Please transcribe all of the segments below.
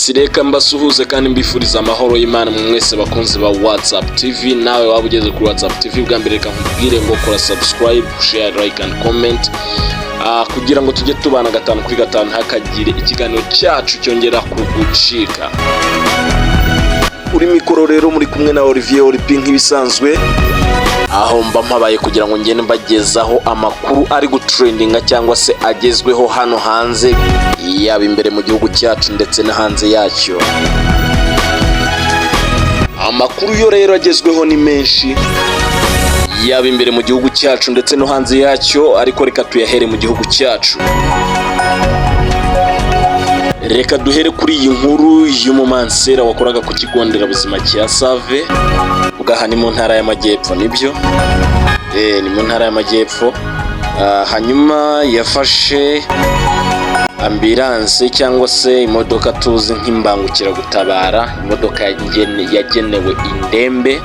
Yes, reka mbasuhuze kandi mbifuriza amahoro y'Imana mu mwese bakunzi ba WhatsApp TV. Nawe waba ugeze kuri WhatsApp TV bwa mbere, reka nkubwire ngo kora subscribe, share, like and comment, kugira ngo tujye tubana gatanu kuri gatanu, hakagire ikiganiro cyacu cyongera kugucika. Kuri mikoro rero muri kumwe na Olivier Oripi nk'ibisanzwe, aho mba mpabaye kugira ngo ngende mbagezaho amakuru ari gutrendinga cyangwa se agezweho hano hanze, yaba imbere mu gihugu cyacu ndetse no hanze yacyo. Amakuru yo rero agezweho ni menshi, yaba imbere mu gihugu cyacu ndetse no hanze yacyo, ariko reka tuyahere mu gihugu cyacu. Reka duhere kuri iyi nkuru y'umumansera wakoraga ku kigo nderabuzima cya Save. Ubwaha ni mu Ntara y'Amajyepfo, nibyo, ni mu Ntara y'Amajyepfo. Hanyuma yafashe ambulance cyangwa se imodoka tuzi nk'imbangukiragutabara, imodoka yagenewe indembe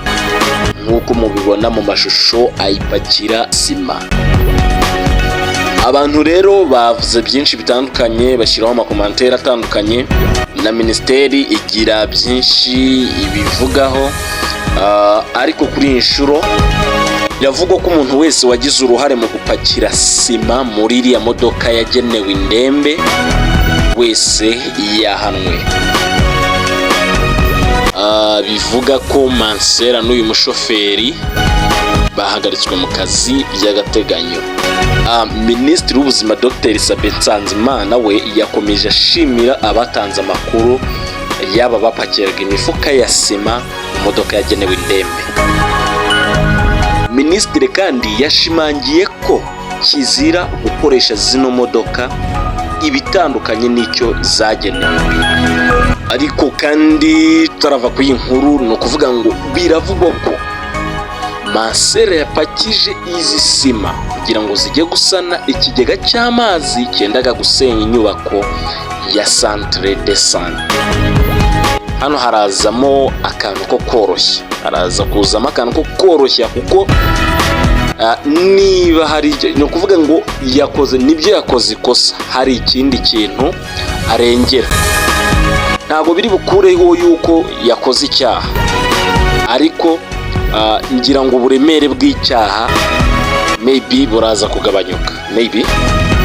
nk'uko mubibona mu mashusho, ayipakira sima. Abantu rero bavuze byinshi bitandukanye, bashyiraho amacommentaire atandukanye, na minisiteri igira byinshi ibivugaho. Ariko kuri iyi nshuro biravugwa ko umuntu wese wagize uruhare mu gupakira sima muri iriya modoka yagenewe indembe wese yahanwe. Bivuga ko mansera n'uyu mushoferi bahagaritswe mu kazi by'agateganyo. Minisitiri w'Ubuzima Dr Sabin Nsanzimana we yakomeje ashimira abatanze amakuru y'aba bapakiraga imifuka ya sima mu modoka yagenewe indembe. Minisitiri kandi yashimangiye ko kizira gukoresha zino modoka ibitandukanye n'icyo zagenewe. Ariko kandi tutarava ku iyi nkuru, ni ukuvuga ngo biravugwa ko mansera yapakije izi sima kugira ngo zijye gusana ikigega cy'amazi cyendaga gusenya inyubako ya centre de santé. Hano harazamo akantu ko koroshya, haraza kuzamo akantu ko koroshya, kuko niba hari, ni ukuvuga ngo yakoze nibyo, yakoze ikosa, hari ikindi kintu arengera. Ntabwo biri bukureho yuko yakoze icyaha, ariko ngira ngo uburemere bw'icyaha maybe buraza kugabanyuka, maybe.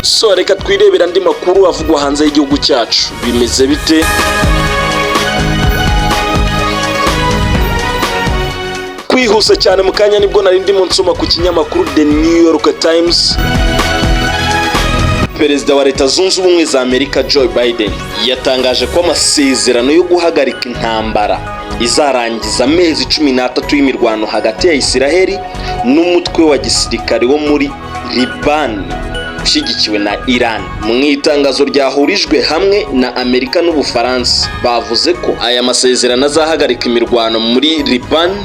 So reka twirebere andi makuru avugwa hanze y'igihugu cyacu. Bimeze bite? Kwihuse cyane, mu kanya nibwo nari ndimo nsoma ku kinyamakuru The New York Times. Perezida wa Leta Zunze Ubumwe za Amerika Joe Biden yatangaje ko amasezerano yo guhagarika intambara izarangiza amezi 13 y'imirwano hagati ya Isiraheli n'umutwe wa gisirikare wo muri Libani ushyigikiwe na Iran. Mu itangazo ryahurijwe hamwe na Amerika n'Ubufaransa, bavuze ko aya masezerano azahagarika imirwano muri Libani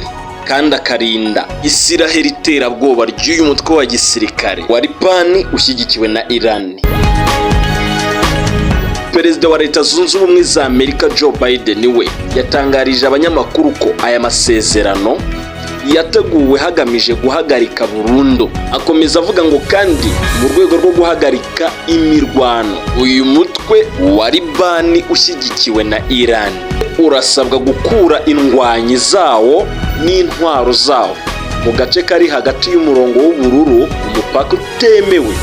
kandi akarinda Isiraheli iterabwoba ry'uyu mutwe wa gisirikare wa Libani ushyigikiwe na Iran. Perezida wa Leta Zunze Ubumwe za Amerika Joe Biden we yatangarije abanyamakuru ko aya masezerano yateguwe hagamije guhagarika burundu. Akomeza avuga ngo kandi mu rwego rwo guhagarika imirwano, uyu mutwe wa Libani ushyigikiwe na Iran urasabwa gukura indwanyi zawo n'intwaro zawo mu gace kari hagati y'umurongo w'ubururu, umupaka utemewe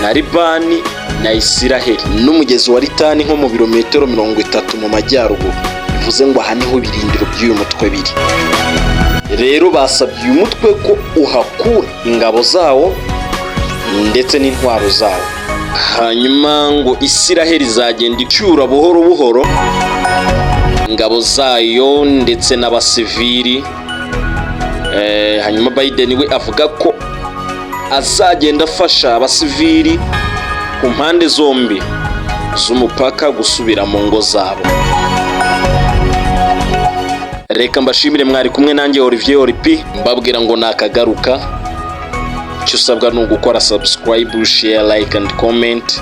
na Libani na Isiraheli, n'umugezi wa Litani, nko mu birometero 30 mu majyaruguru. Bivuze ngo aha niho ibirindiro by'uyu mutwe biri. Rero basabye uyu mutwe ko uhakura ingabo zawo ndetse n'intwaro zawo, hanyuma ngo Isiraheli izagenda icyura buhoro buhoro ingabo zayo ndetse n'abasivili. Hanyuma Biden we avuga ko azagenda afasha abasivili ku mpande zombi z'umupaka gusubira mu ngo zabo. Reka mbashimire, mwari kumwe nanjye Olivier Oripi, mbabwira ngo nakagaruka. Icyo usabwa ni ugukora subscribe, share, like and comment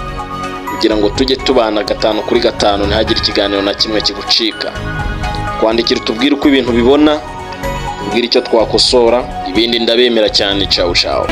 kugira ngo tujye tubana gatanu kuri gatanu, ntihagire ikiganiro na kimwe kigucika. Twandikire utubwire uko ibintu bibona, tubwire icyo twakosora, ibindi ndabemera cyane. Ciao ciao.